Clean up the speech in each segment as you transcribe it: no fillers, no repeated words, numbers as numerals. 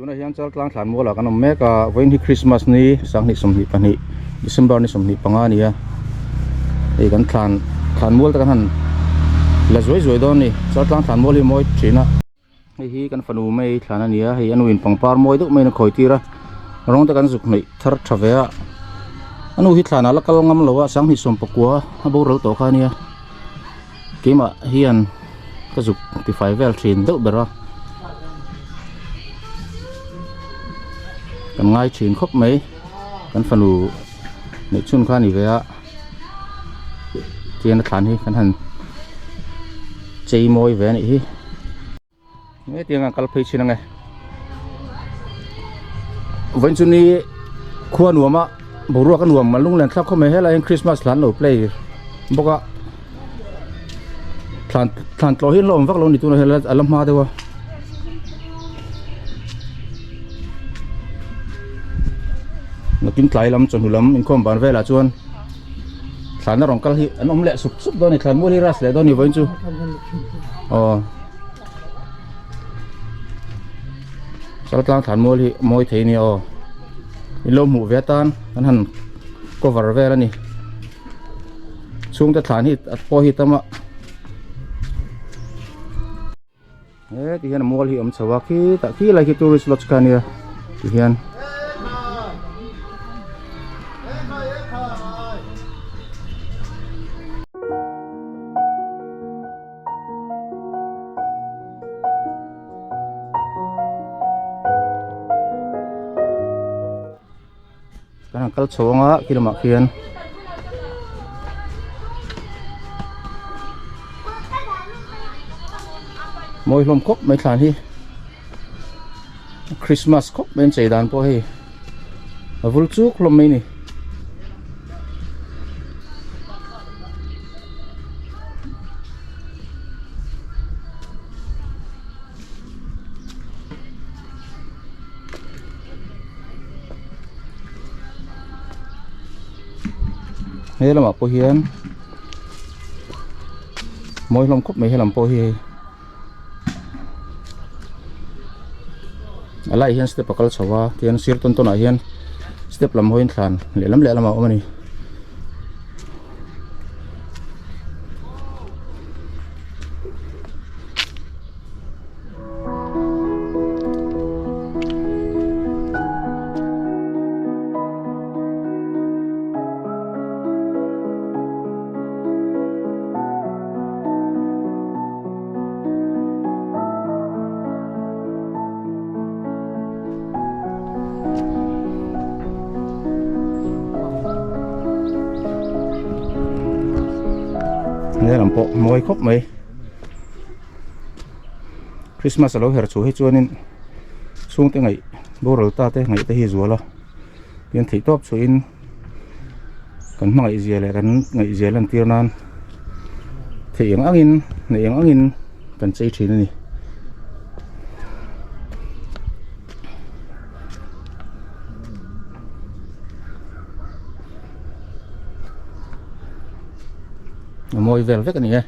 Tunah hian Chaltlang thlan mualah kan awm mek a, vawiin hi Christmas ni sanghnih sawmhnih pahnih December ni sawmhnih panga a ni a, hei kan thlan thlan mual te kan han la zuai zuai dawn a ni, Chaltlang thlan mual hi mawi thin a. Hei hi kan fanu mai thlan a ni a, hei a nuin pangpar mawi deuh maiin a khawi tir a, rawng te kan zuk hnaih thar tha ve a, a nu hi thlanah la kal ngam lo a, sanghnih sawm pakua a boral tawh kha a nia, keimah hian ka zuk tifai vel thin deuh ber a, kan ngai thin khawp mai, kan fanu neih chhun kha a ni ve a, tihian a thlan hi kan han chei mawi ve a nih hi hetiang an kal phei thin ange vawiin chu ni khua nuam a boruak a nuam a lunglen thlak khawp mai helai hian christmas hla an lo play bawk a thlan thlan tlawh hi an la awm vak lo a ni tunah hian a la hma deuh a. Nakin tlai lam chawhnu lam inkhawm ban velah chuan thlanna rawn kal hi an awm leh sup sup dawn a ni thlan mual hi rush leh dawn a ni vawiin chu aw Chaltlang thlan mual hi mawi thei a nia aw in lo hmuh ve atan kan han cover vel a ni chhungte thlan hi a pawh hi tam a. He ti hian a mual hi a awm chho a khitah khi lai khi tourist lodge kha a nia ti hian Kan han kal chho anga khi lamah khian mawi hlawm khawp mai thlan hi Christmas khawp mai an chei dan pawh hei a vul chuk hlawm mai ni. He lamah pawh hian mawi hlawm khawp mai he lam pawh hi hei a laiah hian step a kal chho a tihian sir tawn tawn ah hian step lam hawiin thlan lehlam lehlam ah a awm a ni. He lam pawh mawi khawp mai. Christmas a lo her chhuah hi chuanin chhungte ngaih boral ta te ngaih te hi zual a tin theih tawp chhuahin kan hmangaih zia leh kan ngaih zia lan tir nan theih eng angin neih eng angin kan chei thin a ni. A mawi vel vek a ni e.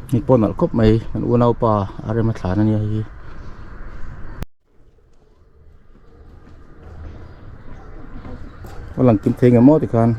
Hei pawh nalh khawp mai kan unaupa a rem a thlan a nia hei hi. A lang kim thei nge maw tikhan.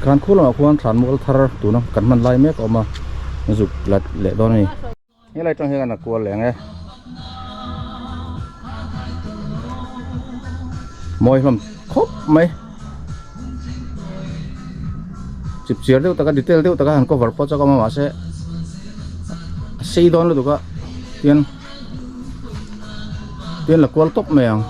Tikhan khu lamah khuan thlan mual thar tuna kan hman lai mek a awm a zuk la leh dawn a ni. Helai tang hian a kual leh ang e. Mawi hlawm khawp mai. Chip chiar deuh taka detail deuh taka han cover pawh chak awm a mahse a sei dawn lutuk a tian tian la kual tawp mai ang.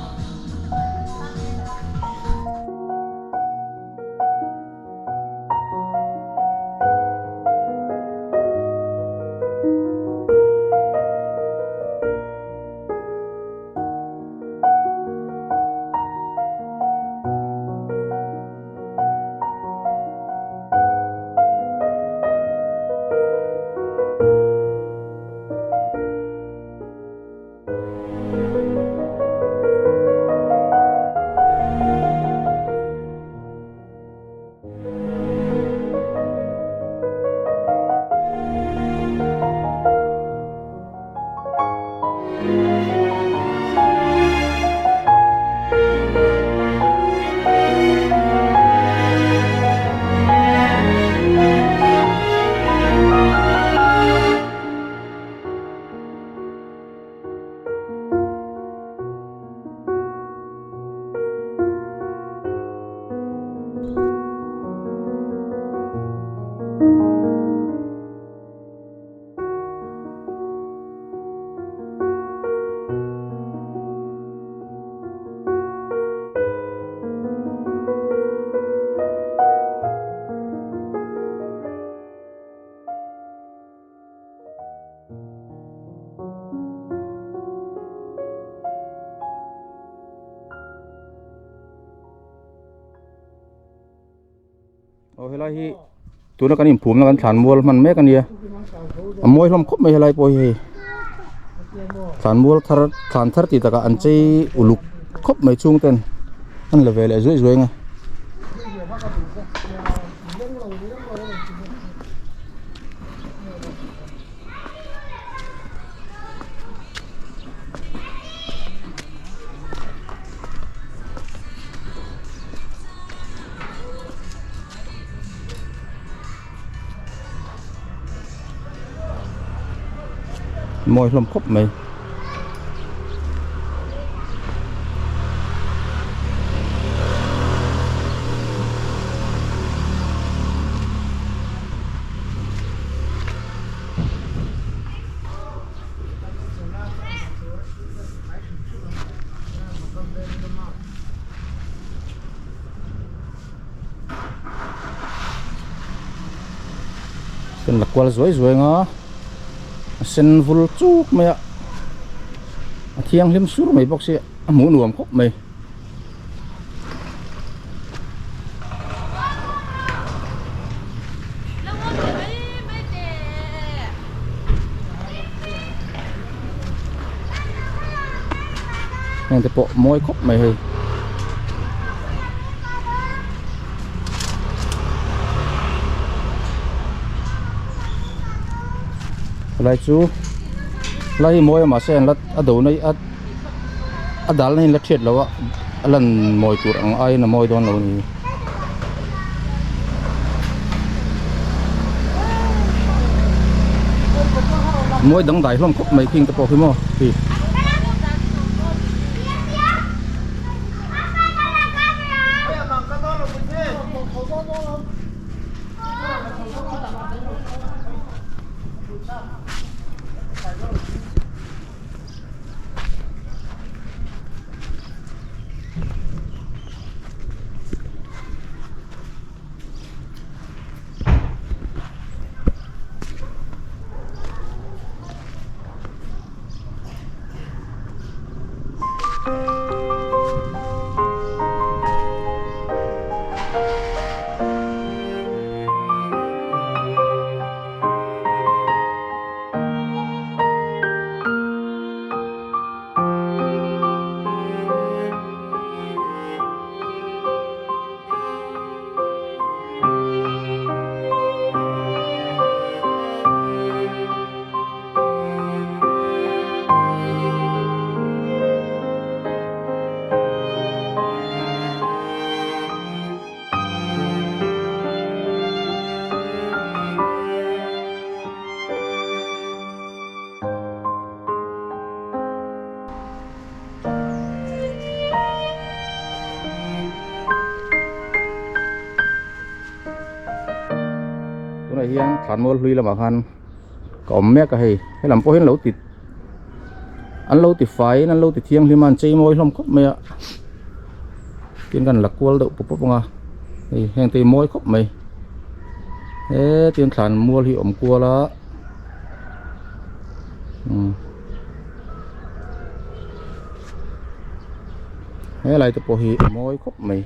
Aw helai hi tuna kan inphumna kan thlan mual hman mek a nia a mawi hlawm khawp mai helai pawh hi hei thlan mual thar thlan thar tih takah an chei uluk khawp mai chhung ten an la ve leh zuai zuai ang a. Mawi hlawm khawp mai. Kan la kual zuai zuai ang a a sen vul chuk mai a a thianghlim sur mai bawk sia a hmuh nuam khawp mai. Heng te pawh mawi khawp mai hei. Helai chu helai hi mawi a mahse an la a do na hi a a dal na hi an la thiat lo a a lan mawi tur ang aiin a mawi dawn lo a ni. Mawi dangdai hlawm khawp mai khing te pawh khi maw khi. hian thlanmual hlui lamah khan ka awm mek a hei helam pawh hian lo ti an lo ti faiin an lo ti thianghlim a an chei mawi hlawm khawp mai a tin kan la kual deuh pawp pawp ang a hei heng te hi mawi khawp mai hetin thlanmual hi awm kual a umm helai te pawh hi a mawi khawp mai.